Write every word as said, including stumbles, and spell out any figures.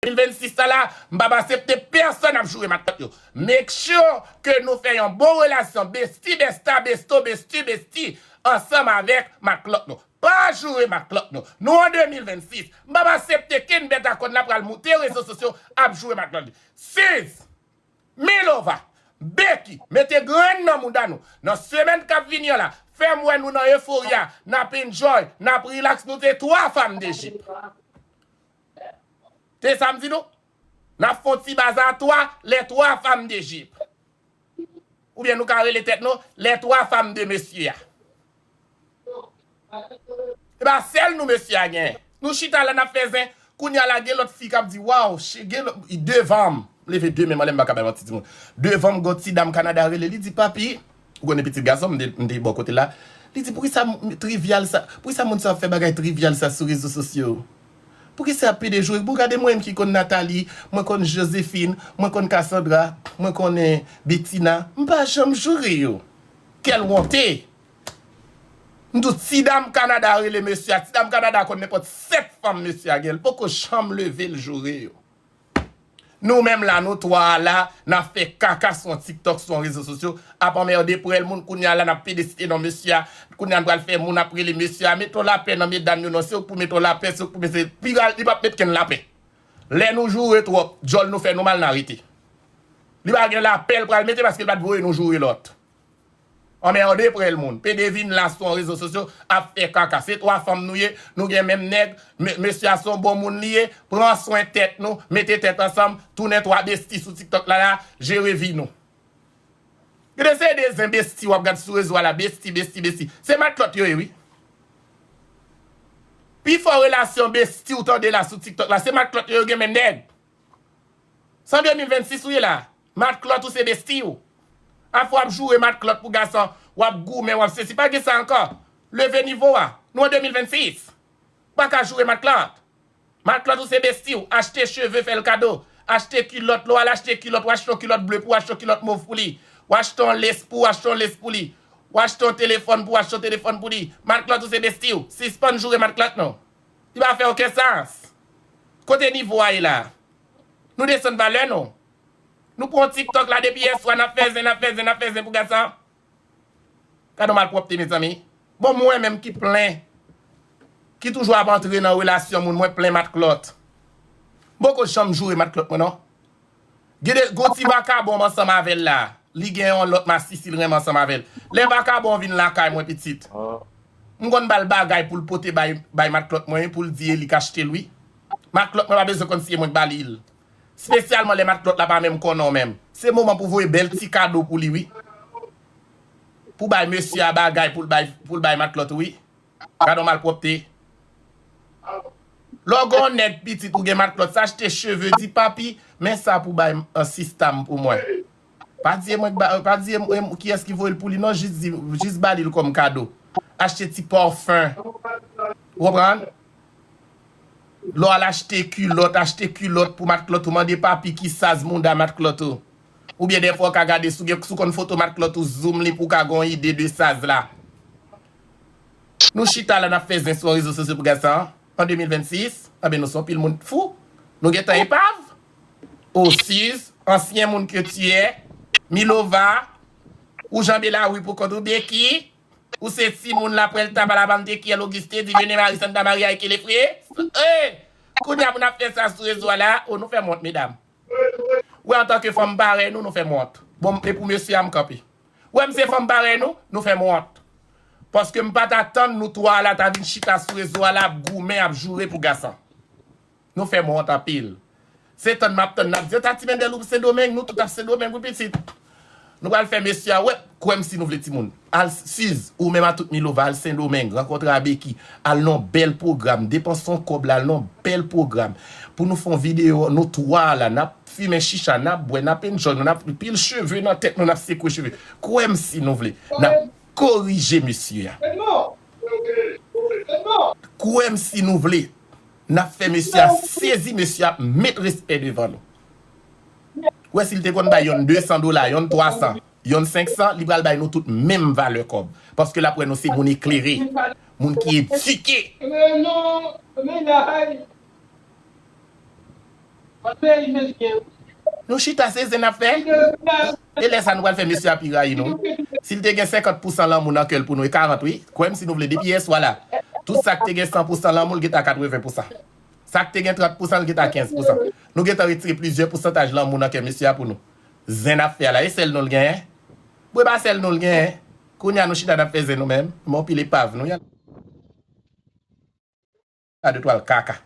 mil vennsis sa la, m p ap aksepte pèsonn ap joure matlòt yo. Make sure ke nou fè yon bon relasyon besti, besta, besto, besti, besti ansanm avèk matlòt nou. Pa joure matlòt nou. Nou an de mil vennsis. M p ap aksepte kenn bèt a kòn la pral moute rezo sosyo ap joure matlòt li. Sis, Milova, Becky, mete grenn nan mouda nou. Nan semèn k ap vini an la, fè m wè nou nan eforia, n ap enjoy, n ap relax, nou te twa fanm de jip. Te sa m di nou? N ap fè yon ti baza twa, les trois femmes d'Égypte. Oubyen nou ka rele tèt nou, les trois femmes de mesye a. E pa sèl nou mesye a genyen. Nou chita la n ap fè zen. Kounye a la gen lòt fi k ap di, waw, che-, gen lòt, devan m. M leve de men m anlè, m pa ka bay manti timoun. Devan m, gon ti dam Kanada rele, li di, papi, ou konnen pitit gason m, m te, m te bò kote la. Li di, poukisa m, trivyal sa, poukisa moun sa ap fè bagay trivyal sa sou rezo sosyo? Poukisa y ap pede joure? Bon, gade mwen menm ki konn Nathalie, mwen konn Joséphine, mwen konn Cassandra, mwen konnen Bettina. M pa janm joure yo. Quelle honte! M di w, ti dam Kanada rele mesye a. Ti dam Kanada konn nenpòt sèt fanm mesye a gen. L poko janm leve l joure yo. Nou menm la, nou twa a la, n ap fè kaka sou yon TikTok, sou yon rezo sosyo, ap anmède pwèl moun. Kounye a la, n ap pede site non mesye a. Kounye a, n pral fè moun ap rele mesye a. Mete yon lapè nan medam yo non. Se ou k pou mete yon lapè, se ou k pou mete. Pi ral, li p ap met kenn lapè. Lè nou joure twòp, djòl nou fè nou mal, n arete. Li pa gen lapè l pral mete paske l pa t voye nou joure lòt. Anmède pwèl moun. Pede vin la sou rezo sosyo ap fè kaka. Se twa fanm nou ye, nou gen menm nèg, me-, mesye a se yon bon moun li ye, pran swen tèt nou, mete tèt ansanm, tounen twa besti sou TikTok la la, jere vi nou. Gade se de zen besti w ap gad sou rezo a la, besti, besti, besti. Se matlòt yo ye, wi. Pi fò relasyon besti w tande la sou TikTok la, se matlòt yo, yo gen menm nèg. Se an de mil vennsis ou ye la. Matlòt ou se besti w. Afè w ap joure matlòt pou gason, w ap goumen, w ap sesi. Pa gen sa ankò. Leve nivo a. Nou an de mil vennsis. Ou pa ka joure matlòt. Matlòt ou se besti w. Achte cheve, fè l kado. Achte kilòt, lè w al achte kilòt, w achte yon kilòt ble pou w, achte yon kilòt mov pou li. W achte yon lès pou w, achte yon lès pou li. W achte yon telefòn pou w, achte yon telefòn pou li. Matlòt ou se besti w. Sispann joure matlòt non. Li pa fè okenn sans. Kote nivo a ye la? Nou desann valè nou. Nou pran TikTok la depi yèswa, n ap fè zen, n ap fè zen, n ap fè zen pou gason. Gade yon malpwòpte, mezanmi. Bon, mwen menm ki plen, ki toujou ap antre nan relasyon moun, mwen plen matlòt. M poko janm joure matlòt mwen, non. Gen de, gon ti vakabon m ansanm avè l la. Li gen yon lòt masisi l renmen ansanm avè l. Lè vakabon vin lakay mwen, pitit, m konn ba l bagay pou l pote bay, bay matlòt mwen, pou l di e li k achte l, wi. Matlòt mwen pa bezwen konn si e mwen k ba li l. Espesyalman lè matlòt la pa menm konnen w menm. Se moman pou voye bèl ti kado pou li, wi. Pou bay mesye a bagay, pou l bay, pou l bay matlòt ou, wi. Gade yon malpwòpte. Lè w gen yon nèg pitit ou gen matlòt, sa achte cheve, di, papi, men sa pou bay, euh, sista m pou mwen. Pa di e mwen k ba, pa di e m, kiyès ki voye l pou li, non, jis di, jis ba li l kòm kado. Achte ti pafen. Ou konprann? Lè w al achte kilòt, achte kilòt pou matlòt ou, mande papi ki saz mouda matlòt ou. Oubyen dèfwa w ka gade si w gen, si w konn foto matlòt ou, zoom li pou w ka gen yon ide de saz la. Nou chita la, n ap fè zen sou rezo sosyo pou gad sa, an de mil vennsis, anben nou se yon pil moun fou. Nou gentan epav. O Siz, ansyen moun ke tu es, Milova, ou janbe lari pou kont ou, Becky, ou se timoun la, Puerta para la banda, Kiel Auguste, Divine Marie, Santa Maria, Ekelefre. Eh! Kounye a pou n ap fè sa sou rezo a la, o, nou fè m wont, medam. Wè, antanke fanm parèy nou, nou fè m wont. Bon, e pou mesye a m kanpe. Wè, m se fanm parèy nou, nou fè m wont. Paske m pa t atann nou twa la ta vin chita sou rezo a la ap goumen, ap joure pou gason. Nou fè m wont anpil. Se tann m ap tann n ap di, "Tati Mendel ou Sendomeng, nou tout ap Sendomeng, wi pitit." Nou pral fè mesye a wè, kwè m si nou vle timoun. Al Siz, ou menm a tout Milova, al Sendomeng, rankontre a Becky, al nan yon bèl pwogram, depanse yon kòb la, al nan yon bèl pwogram. Pou nou fè yon videyo, nou twa la, n ap fimen chicha, n ap bwè, n ap enjoy, nou n ap pile cheve nan tèt nou, n ap sekwe cheve. Kwè m si nou vle. N ap korije mesye a. Kwè m si nou vle. N ap fè mesye a sezi, mesye a ap met respè devan nou. Ou wè, si l te konn bay yonn de san dola, yonn twa san, yonn senk san, li pral bay nou tout menm valè kòb. Paske l ap wè nou se moun eklere, moun ki edike. Nou chita, se zen n ap fè. E lè sa nou pral fè mesye a pi rayi nou. Si l te gen senkant pousan lanmou nan kè l pou nou, e karant wi. Kwè m si nou vle, depi yèswa la. Tout sa k te gen san pousan lanmou, l gentan katreven pousan. Sa k te gen trant pousan, l gentan kenz pousan. Nou gentan retire plizyè pousantaj lanmou nan kè mesye a pou nou. Zen n ap fè a la, e sèl nou l genyen. Bwe pa sèl nou l genyen. Kounye a nou chita n ap fè zen nou menm. Men yon pil epav nou ye. A de twal kaka.